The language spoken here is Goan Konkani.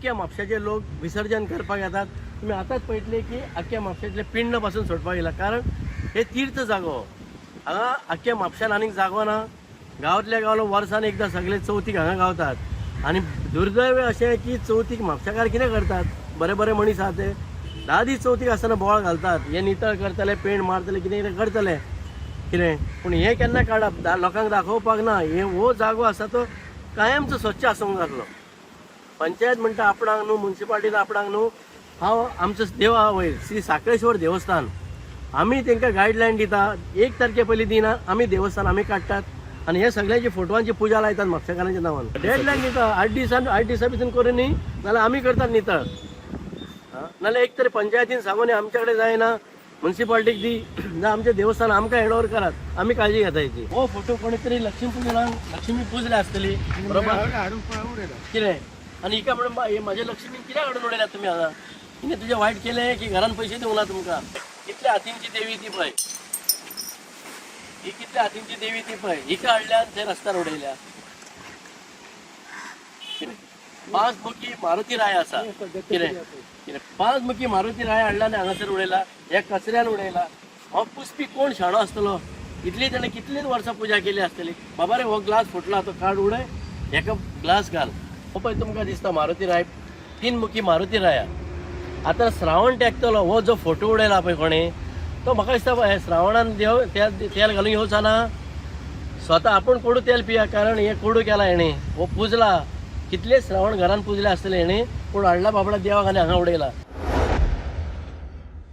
आख्ख्या म्हापशाचे लोक विसर्जन करपाक येतात. तुमी आतांच पळयतले की आख्ख्या म्हापशांतले पिंड पासून सोडपाक येयला, कारण हे तीर्थ जागो. हांगा आख्ख्या म्हापशान आनीक जागो ना. गांवांतल्या गांवांत वर्सान एकदां सगळे चवथीक हांगा गावतात. आनी दुर्दैव अशें की चवथीक म्हापशाकार कितें करतात, बरे बरे मनीस आहा ते 10 दीस चवथीक आसतना बोवाळ घालतात, हे नितळ करतले, पेंट मारतले, कितें कितें करतले कितें, पूण हें केन्ना काडप लोकांक दाखोवपाक ना. हे हो जागो आसा तो कायमचो स्वच्छ आसूंक जातलो. पंचायत म्हणटा आपणाक न्हू, मुन्सिपाल्टीन आपणाक न्हू. हांव आमचो देव आहा वयर श्री साखळेश्वर देवस्थान, आमी तांकां गायडलायन दिता. 1 तारखे पयलीं दिना आमी, देवस्थान आमी काडटात आनी हे सगळ्यांची फोटवांची पुजा लायतात म्हापशेकारांच्या नांवान. डेडलायन दिता 8 दिसान, 8 दिसां भितर करून न्ही, नाल्यार आमी करतात नितळ. नाल्यार एक तरी पंचायतीन सांगून आमच्या कडेन जायना, मुन्सिपाल्टीक दी, जावं आमचें देवस्थान आमकां हँड ओवर करात, आमी काळजी घेता हेची. हो फोटो कोणी तरी लक्ष्मी पुजनाक लक्ष्मी पुजल्या आसतली, बरोबर कितें? आनी हिका म्हणून म्हाजे लक्ष्मी कित्याक हाडून उडयल्या तुमी हांगा? कितें तुजें वायट केलें की घरान पयशे दिवंक ना तुमकां? कितल्या हातींची देवी ती पळय, ही कितल्या हातींची देवी ती पळय, हिका हाडल्या थंय रस्त्यार उडयल्या. 5 मुखी मारुती राय आसा, कितें कितें 5 मुखी मारुती राय हाडला आनी हांगासर उडयला, ह्या कचऱ्यान उडयला. हो पुसपी कोण शाणो आसतलो? इतली ताणें कितलीच वर्सां पुजा केली आसतली. बाबा रे, हो ग्लास फुटला तो काड उडय, हेका ग्लास घाल. हो पळय तुमकां दिसता मारुती राय, 3 मुखी मारुती राया. आतां श्रावण टेकतलो हो जो फोटो उडयला पळय कोणें, तो म्हाका दिसता श्रावणान देव तेल घालून येवचो ना, स्वता आपूण कोडू तेल पिया, कारण हे कोडू केला हेणें. हो पुजला, कितले श्रावण घरान पुजले आसतले हेणें, पूण हाडला बाबडा देवाक आनी हांगा उडयला.